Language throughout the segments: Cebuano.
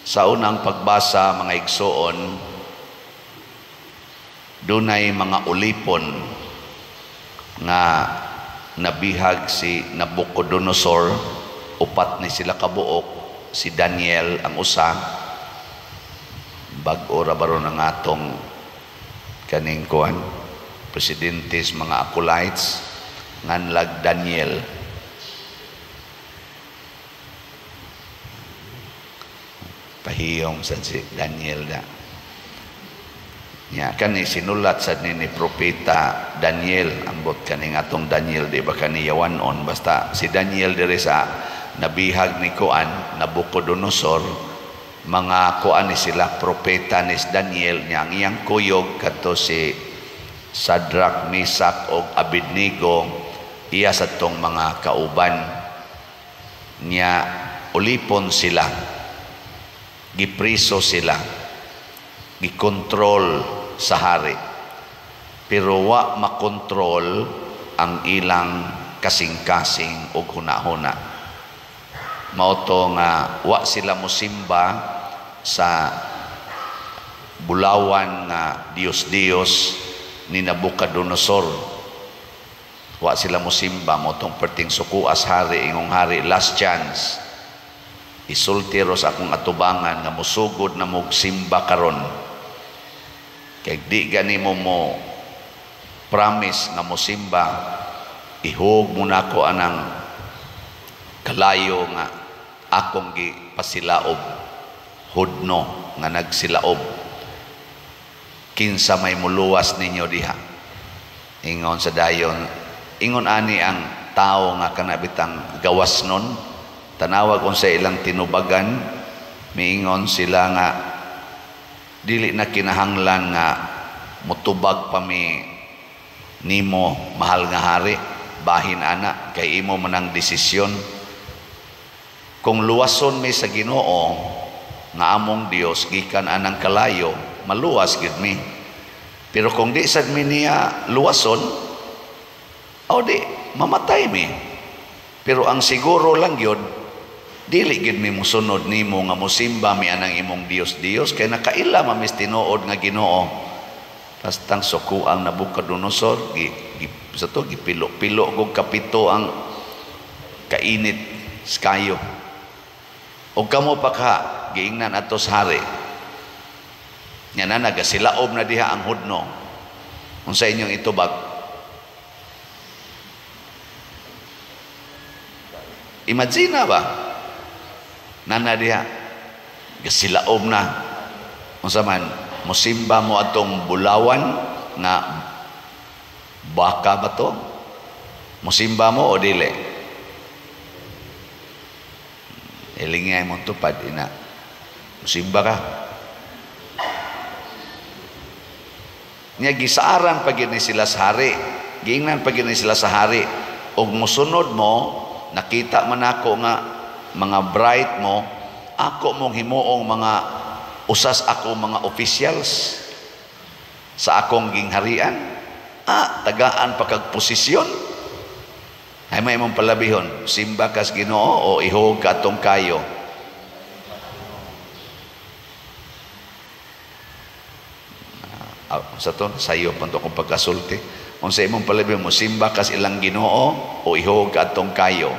Sa unang pagbasa, mga igsoon, dunay mga ulipon nga nabihag si Nabucodonosor, upat ni sila kabuok, si Daniel ang usa. Bag-o ra baron ang atong kaning kuan, presidente sa mga acolytes, nganlag Daniel. Pahiyom sa si Daniel na. Nya kani sinulat sad ni propeta Daniel, ambot kaning atong Daniel, di ba kani yawanon, basta si Daniel diri sa nabihag ni kuan Nabucodonosor, mga kuan ni sila propeta ni Daniel. Nya ang iyang kuyog kadto si Shadrach, Mesach og Abednego, iya sa tong mga kauban. Nya ulipon sila, gipriso sila, gikontrol sa hari, pero wa makontrol ang ilang kasing-kasing og hunahuna. Mao to nga wa sila mosimba sa bulawan nga Dios-Dios ni Nabucodonosor. Wa sila mosimba, mao tong perting sukuas hari, ingong hari, last chance, isulti ros akong atubangan nga mosugod na mog simba karon. Kay di gani mo mo promise nga mosimba, ihog mo nako anang kalayo nga akong gipasilaob, hudno nga nagsilaob. Kinsa may muluwas ninyo diha? Ingon sa dayon, ingon ani ang tao nga kanabitang gawas nun, tanawag unsa ilang tinubagan, miingon sila nga dili na kinahanglan nga mutubag pa mi nimo, mahal nga hari, bahin ana kay imo manang desisyon. Kung luwason mi sa Ginoo nga among Dios gikan anang kalayo, maluwas gid mi. Pero kung di sad mi niya luwason, o di mamatay mi. Pero ang siguro lang gyud, dili gid mi mosunod nimo nga mosimba mi anang imong Dios Dios, kay nakaila mamis tinuod nga Ginoo. Pastang suko ang Nabucodonosor, gi, gi, sa to gipilo-pilo og kapito ang kainit kayo. Og kamo pa ka giingnan ato sa hari. Nya na nagasilaob na diha ang hudno. Unsa inyong itubag? Imagine na ba? Nana diha gasilaob na. Unsa man mosimba mo atong bulawan nga baka ba to? Mosimba mo o dili? Ilingay mong tupad ina. Mosimba ka. Nya gisaaran pa gid ni sila sa hari. Giingnan pa gid ni sila sa hari. Og mosunod mo, nakita man ako nga mga bright mo, ako mong himuong mga usas ako mga officials sa akong gingharian. Ah, tagaan pa kag posisyon. Ay may imong palabihon, simba kas Ginoo o ihog ka atong kayo. Sa to sayo pa to akong pagkasulti. Unsa imong palabihon mo, simba kas ilang Ginoo o ihog ka atong kayo?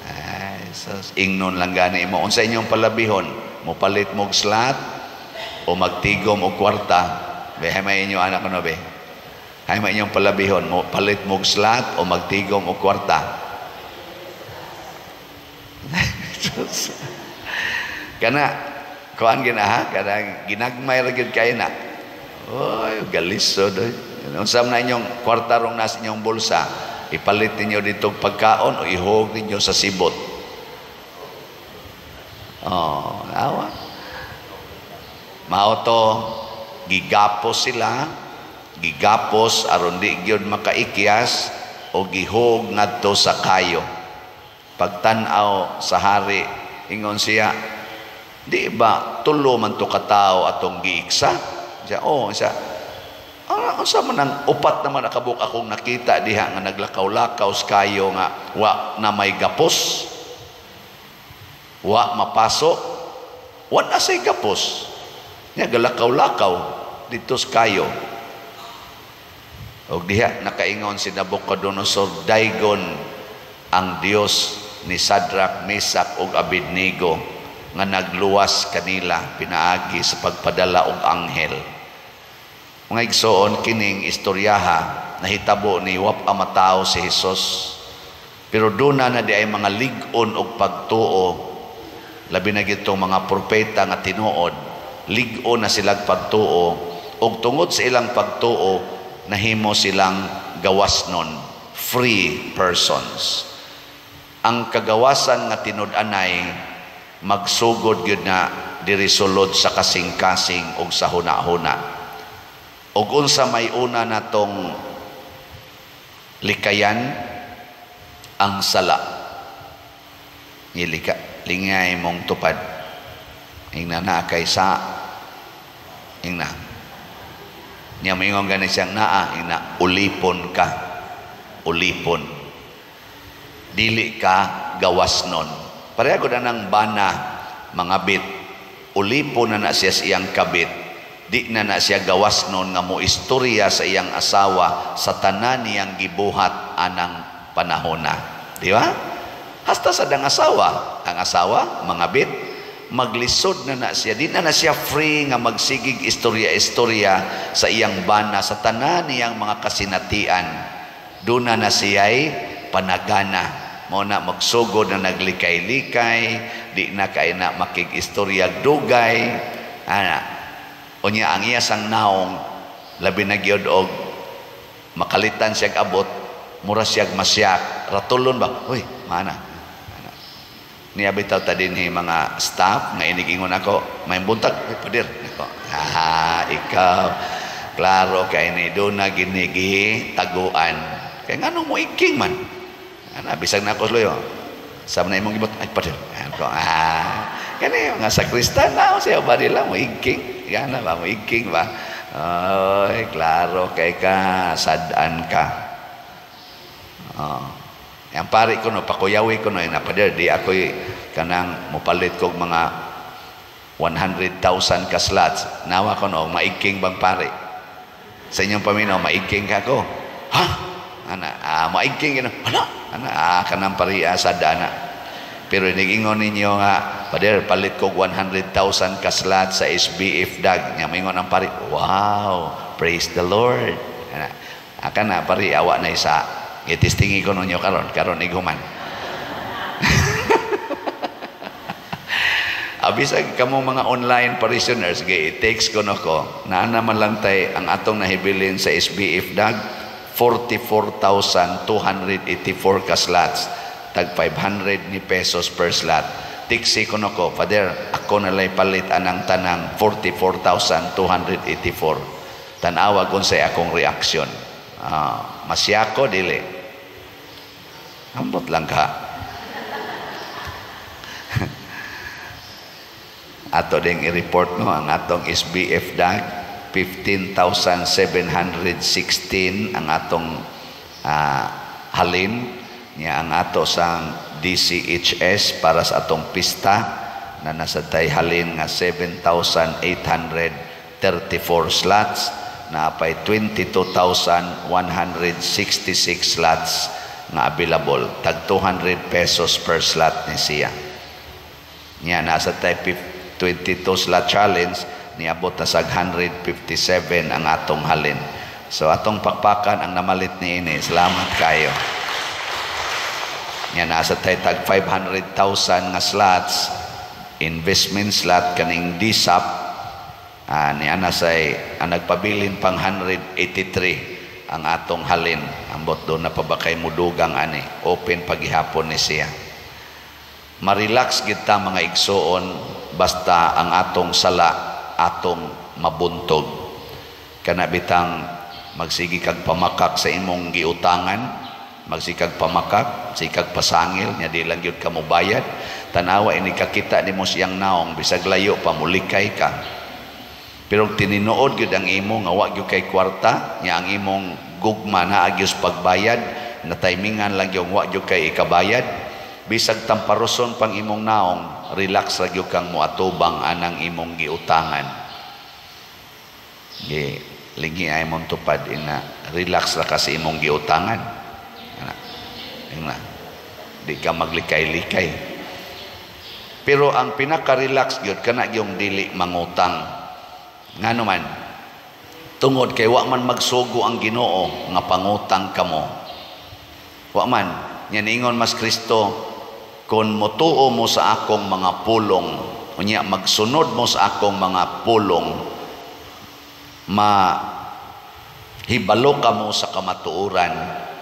Ay, sus, ingnon lang gani imo. Unsa inyong palabihon, mopalit mo og slot o magtigom og kwarta? Be, hay may inyo anak kuno be. Hay may inyong palabihon, mo palit mo og slot o magtigom og kwarta? Kana kuan gina ha, kana ginagmay ra gyud kay na. Oy, galisod oy. Unsa man inyong kwarta rong nasa inyong bulsa, ipalit ninyo dito pagkaon o ihog ninyo sa sibot? Oh, awa. Mao to gigapos sila, gigapos aron di gyud makaikyas o gihog ngadto sa kayo. Pagtan-aw sa hari, ingon siya, di ba tulo man to katawo atong giiksa? Siya, oh, siya, ah, unsa man ang upat naman nakabuk akong nakita diha nga naglakaw-lakaw sa kayo nga wa na may gapos. Wa mapaso, wa na say gapos. Nya galakaw-lakaw dito sa kayo. Og diha nakaingon si Nabucodonosor, daygon ang Dios ni Sadrach, Mesach ug Abednego nga nagluwas kanila pinaagi sa pagpadala og anghel. Mga igsoon, kining istoryaha nahitabo ni wap matawo si Hesus. Pero duna na di ay mga lig-on og pagtuo, labi na gitong mga propeta nga tinuod, lig-on na silang pagtuo, og tungod sa ilang pagtuo nahimo silang gawasnon, free persons. Ang kagawasan nga tinud-anay magsugod gyud na diri sulod sa kasing-kasing og sa huna-huna. Og unsa may una natong likayan? Ang sala. Ngilika, lingay mong tupad. Ingna na kay sa ingna. Niya moingon gani siyang naa, ingna ulipon ka. Ulipon. Dili ka gawas nun. Pareha ko na ng bana, mga bit. Ulipon na na siya sa iyang kabit. Di na na siya gawas nun nga mo istorya sa iyang asawa sa tanan niyang gibuhat anang panahona. Di ba? Hasta sa dang asawa. Ang asawa, mga bit, maglisod na na siya. Di na na siya free nga magsigig istorya-istorya sa iyang bana, sa tanan niyang mga kasinatian. Doon na na siya'y panagana. Mo na magsugod na naglikay-likay, di na kay na makig-istorya dugay. Ana. Unya ang iya sang naong labi na gyud og makalitan siyag abot, mura siyag masyak, ratulon ba? Uy, mana. Ana. Niya bitaw ta dinhi mga staff nga inigingon ako, may buntag, uy, pader. Ako, ha, ikaw. Klaro kay ni do na ginigi taguan. Kay nganong mo iking man? Ana bisag na ako sloyo. Sa na imong gibot, ay pader. Ako, ah, kani mga sakristan na siya ba nila mo iking? Gana ba mo iking ba? Oy, klaro kay ka sad-an ka. Oh. Yang pare ko no, pakuyawi ko no, na pader, di ako'y kanang mopalit kog mga 100,000 ka slots. Nawa ko no, maiking bang pare? Sa inyong paminaw, maiking ka ko. Ha? Ana, ah, maiking gino. Ana, ana, ah, kanang pare sad-ana. Pero inigingon ninyo nga, pader, palit kog 100,000 ka slot sa SBF dag. Nya maingon ang pare, wow, praise the Lord. Ana, aka na pare, awa na isa. Itistingi ko ninyo karon, karon iguman. Abisag kamo mga online parishioners, gi-text ko no ko, naa naman lang tay ang atong nahibilin sa SBF dag, 44,284 ka slots, tag 500 ni pesos per slot. Tiksi ko no ko, Father, ako nalay palit anang tanang 44,284. Tan-awa kung say akong reaksyon. Masyako dili. Ambot lang ka. Ato ding i-report no ang atong SBF dag 15,716 ang atong halin niya ang ato sang DCHS para sa atong pista na nasa tay halin nga 7,834 slots na apay 22,166 slots nga available, tag 200 pesos per slot ni siya. Niya nasa tay 22 slot challenge niabot na sa 157 ang atong halin. So atong pakpakan ang namalit ni ini. Salamat kayo. Niya nasa tay tag 500,000 nga slots investment slot kaning DSAP, niya nasa ang nagpabilin pang 183 ang atong halin. Ambot doon na pa ba kay mudugang ani, open paghihapon ni siya. Marelax kita mga igsoon basta ang atong sala atong mabuntog. Kana bitang magsigi kag pamakak sa imong giutangan, magsikag pamakak, sikag pasangil, nya di lang gyud ka mobayad. Tanawa ini kakita nimo siyang naong bisag layo pa mulikay ka. Pero tinuod gyud ang imo nga wa gyud kay kwarta, nya ang imong gugma naa gyud pagbayad, na timingan lang gyud wa gyud kay ikabayad. Bisag tamparoson pang imong naong, relax ra gyud kang moatubang anang imong giutangan. Gi lingi ay mong tupad ina, relax ra ka sa imong giutangan. Ana. Ina. Di ka maglikay-likay. Pero ang pinaka-relax gyud kana gyung dili mangutang. Ngano man? Tungod kay wa man magsugo ang Ginoo nga pangutang kamo. Wa man nya niingon mas Kristo, "Kon motuo mo sa akong mga pulong, unya magsunod mo sa akong mga pulong, ma hibalo kamo sa kamatuoran,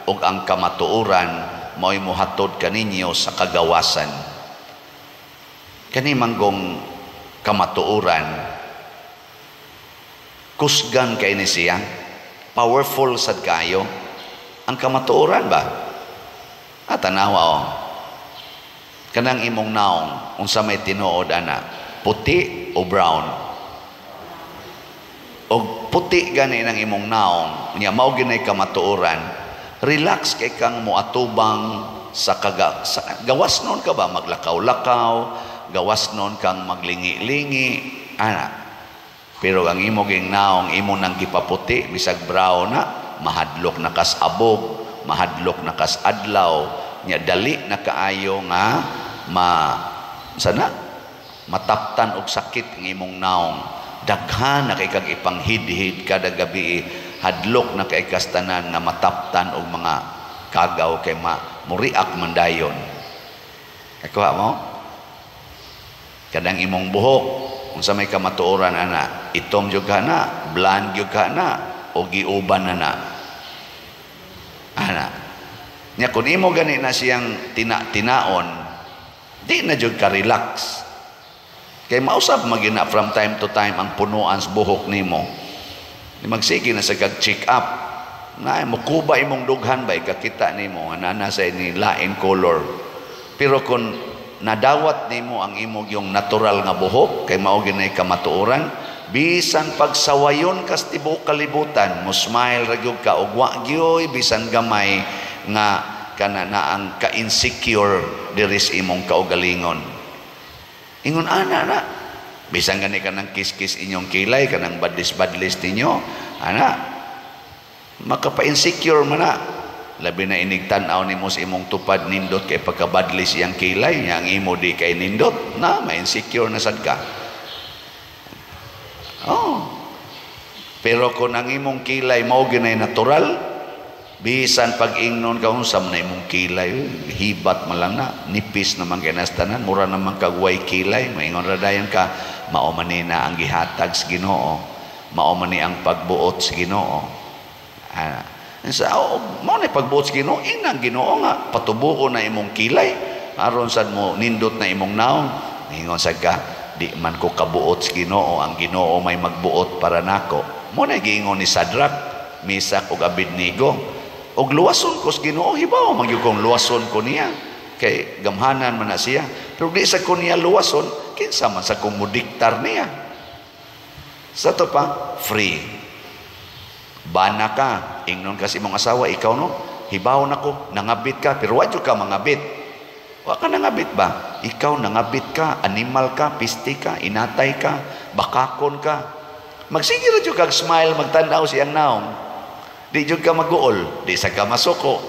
ug ang kamatuoran mao'y mohatod kaninyo sa kagawasan." Kani manggong kamatuoran, kusgan kay ni siya, powerful sad kayo ang kamatuoran ba? At tanawa oh, kanang imong naong, unsa may tinuod ana, puti o brown? Og puti gani nang imong naong, unya mao ginay kamatuoran, relax kay kang moatubang sa kaga sa, gawas noon ka ba maglakaw-lakaw, gawas noon kang maglingi-lingi ana. Pero ang imo ging naong imo nang gipaputi, bisag brown na, mahadlok na kas abog, mahadlok na kas adlaw, nya dali na kaayo nga ma sana mataptan og sakit ang imong naong. Daghan na kay kag ipanghidhid kada gabi, hadlok na kay kas tanan nga mataptan og mga kagaw kay ma muriak man dayon. Kakuha mo kadang imong buhok, unsa may kamatuoran ana, itom jud ka na, blonde jud ka na, o giuban na na ana? Nya kun imo gani na siyang tina-tinaon, di na jud ka relax kay mausab magina from time to time ang punuan sa buhok nimo. Di magsige na sa kag check up na, mukuba imong dughan ba, kakita nimo nga naa sa ni lain color. Pero kung nadawat nimo ang imong yung natural nga buhok kay mao ginay kamatuoran, bisan pagsawayon kas tibuok kalibutan, mo smile ra gyud ka og wa gyoy bisan gamay nga kana na ang ka-insecure diri sa imong kaugalingon. Ingon ana na, bisan gani kanang kiskis inyong kilay, kanang badlis-badlis ninyo ana, makapa-insecure man na. Labi na inig tan-aw nimo sa imong tupad, nindot kay pagkabadlis iyang kilay nya, ang imo di kay nindot na, ma-insecure na sad ka. Oh. Pero kung ang imong kilay mao ginay natural, bisan pag ingnon ka, "Unsa man na imong kilay, hibat man lang na, nipis naman kay tanan, mura naman kag way kilay," maingon ra dayon ka, "Mao man ni na ang gihatag sa Ginoo, mao man ni ang pagbuot sa Ginoo." Ah, sa oh, mao ni pagbuot sa Ginoo, inang Ginoo nga patubuon na imong kilay aron sad mo nindot na imong naong. Ingon sad ka, "Di man ko kabuot sa Ginoo, ang Ginoo may magbuot para nako." Mo na giingon ni Sadrach, Mesak ug Abednego, "Og luwason ko sa Ginoo, hibaw man gyud kong luwason ko niya kay gamhanan man na siya. Pero di sa ko niya luwason, kinsa man sa kong mudiktar niya?" Sa to pa, free. Bana ka, ingnon ka sa imong asawa, "Ikaw no, hibaw na ko, nangabit ka," pero wa jud ka mangabit. Wa ka nangabit ba? "Ikaw nangabit ka, animal ka, piste ka, inatay ka, bakakon ka." Magsige ra jud kag smile, magtan-aw siyang naong. Di jud ka maguol, di sa ka masuko.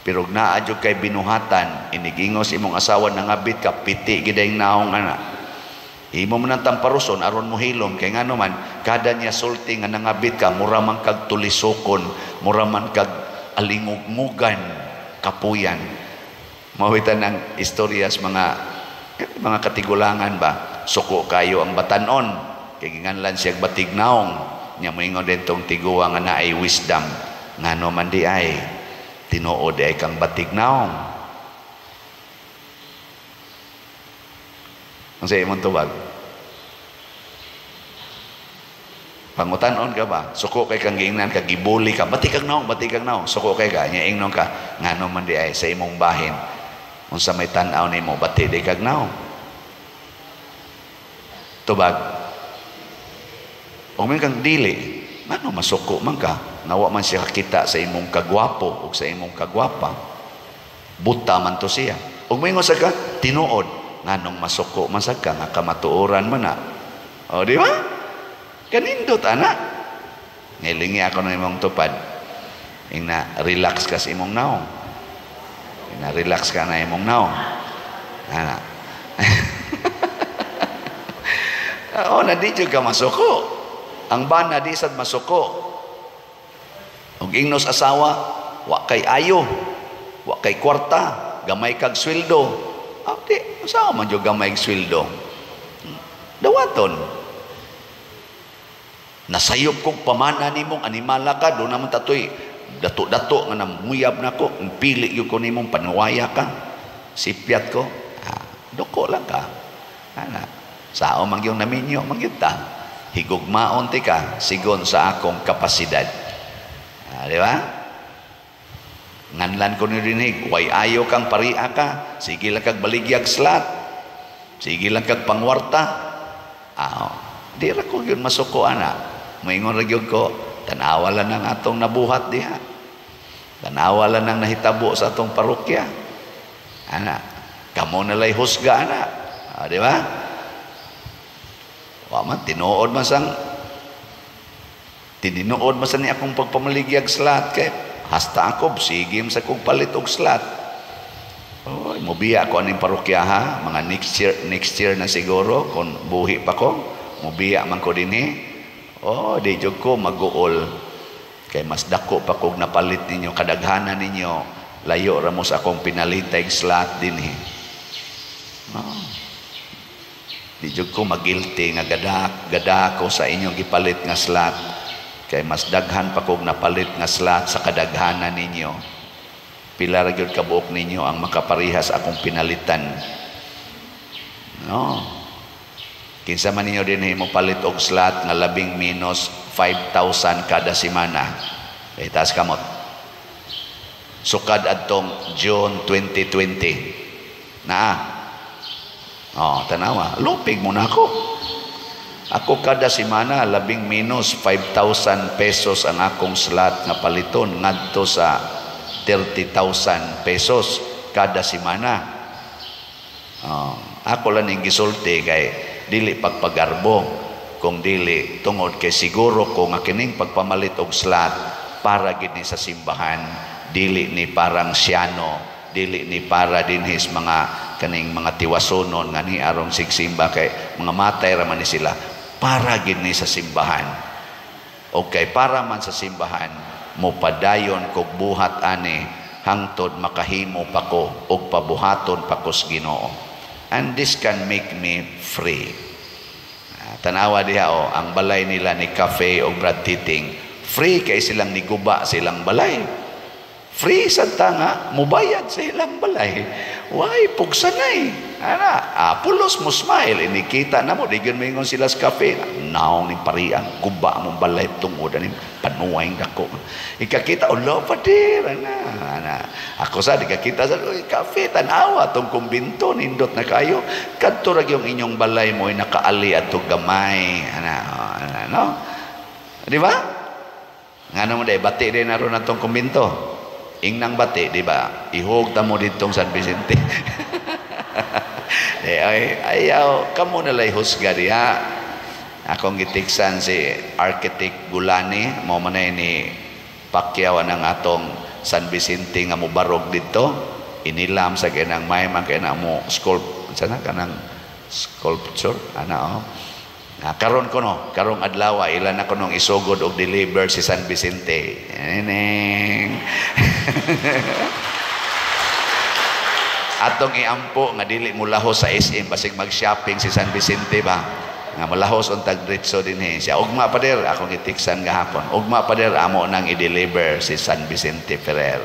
Pero naa jud kay binuhatan, inigingos imong asawa, "Nangabit ka," piti gid ang naong ana. Imo man ang tamparuson aron mo hilom kay ngano man kada niya sulti nga nangabit ka, mura man kag tulisokon, mura man kag alingugmugan, kapuyan. Mawitan ang istorya sa mga katigulangan ba, suko kayo ang batanon kay ginganlan siya batig naong. Nya moingon din tong tiguang nga naay wisdom, "Ngano man di ay tinuod ay kang batig naong?" Ang sa imong tubag? Pangutanon ka ba? Suko kay kang giingnan ka, gibuli ka, "Bati kang naong, bati kang naong." Suko kay ka, nya ingnon ka, "Ngano man di ay sa imong bahin? Unsa may tan-aw nimo, bati di kag naong?" Tubag. O may kang dili, ngano masuko man ka? Nawa man siya kakita sa imong kagwapo o sa imong kagwapa. Buta man to siya. Ug moingon sa ka, tinuod, nganong masuko man sa ka nga kamatuoran man na. O, di ba? Kanindot, ana. Ngilingi ako ng imong tupad. Ingna, relax ka sa imong naong. Ingna, relax ka na imong naong. Ana. O, na di ka masuko. Ang bana di sad masuko. Og ingnos asawa, wa kay ayo, wa kay kwarta, gamay kag sweldo. Ah, di, asawa man jud gamay sweldo. Dawaton. Nasayop kog pamana nimong animala ka, do naman tatoy dato-dato nga namuyab nako, pili gyud ko nimong panuwaya ka. Sipyat ko. Ah, duko lang ka. Ana. Sao man gyud naminyo man gyud ta. Higugmaon ti ka sigon sa akong kapasidad. Ah, di ba? Nganlan ko ni dinig, way ayo kang paria ka, sige lang kag baligyag slat. Sige lang kag pangwarta. Ah, di ra ko gyud masuko ana. Moingon ra gyud ko, tan-awa lang ang atong nabuhat diha. Tan-awa lang ang nahitabo sa atong parokya. Ana, kamo na lay husga ana. Ah, di ba? Wa man tinuod man sang tininuod man sa ni akong pagpamaligyag slat kay hasta ako sige sa kong palit og slat. Oy, mobiya ako aning parokya ha, mga next year na siguro kung buhi pa ko, mobiya man ko dinhi. Oh, di jud ko maguol kay mas dako pa kog napalit ninyo, kadaghanan ninyo layo ra mo sa akong pinalitay slat dinhi. Oh. Di jud ko magilty nga gada ko sa inyong gipalit nga slat kay mas daghan pa kog napalit nga slat sa kadaghanan ninyo. Pila ra gyud kabuok ninyo ang makaparehas akong pinalitan. No. Kinsa man ninyo dinhi mo palit og slat nga labing minus 5,000 kada semana. Kay taas kamot. Sukad adtong June 2020. Naa. Oh, tanawa, lupig mo na ako. Ako kada semana labing minus 5,000 pesos ang akong slot nga paliton ngadto sa 30,000 pesos kada semana. Oh, ako lang ning gisulti kay dili pagpagarbo kung dili tungod kay siguro ko nga kining pagpamalit og slot para gid ni sa simbahan, dili ni parang siyano, dili ni para dinhis mga kaning mga tiwasonon nga ni arong sigsimba kay mga matay ra man ni sila, para gid ni sa simbahan. Okay, para man sa simbahan mopadayon kog buhat ani hangtod makahimo pa ko og pabuhaton pa ko sa Ginoo. And this can make me free. Tanawa diha o ang balay nila ni Cafe o Brad Titing, free kay silang niguba silang balay. Free sa tanga, mubayad sa ilang balay. Why, pugsanay. Ana, pulos mo smile. Inikita na mo, di yun moingon sila sa cafe. Naong ni pariang, guba mong balay tungod, ani panuway dako. Ikakita, oh, lo, padir. Ana, ana. Ako sa, di kakita sa cafe, tanawa, tong kumbinto, nindot na kayo. Kadto ra yung inyong balay mo, ay nakaali at gamay. Ana, oh, ana, no? Di ba? Ngano mo day, bati din na ron atong kumbinto. Ingnang bati, di ba? Ihog ta mo ditong San Vicente. Eh, ay, ayaw, kamo na lay husga diha. Akong gitiksan si Architect Gulani, mo manay ni Pacquiao ang atong San Vicente nga mobarog didto. Inilam sa kanang may man kay na mo sculpt, sana kanang sculpture ana oh. Ah, karon ko no, karong adlaw ila na kunong isugod og deliver si San Vicente. Neneng. Atong iampo nga dili mo lahos sa SM basig mag-shopping si San Vicente ba. Nga malahos untag diretso dinhi siya. Ugma pader akong gitiksan gahapon. Ugma pader amo nang i-deliver si San Vicente Ferrer.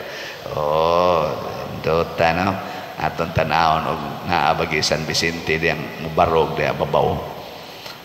Oh, dota no. Atong tanawon og naa bagi San Vicente diyang mubarog diya babaw.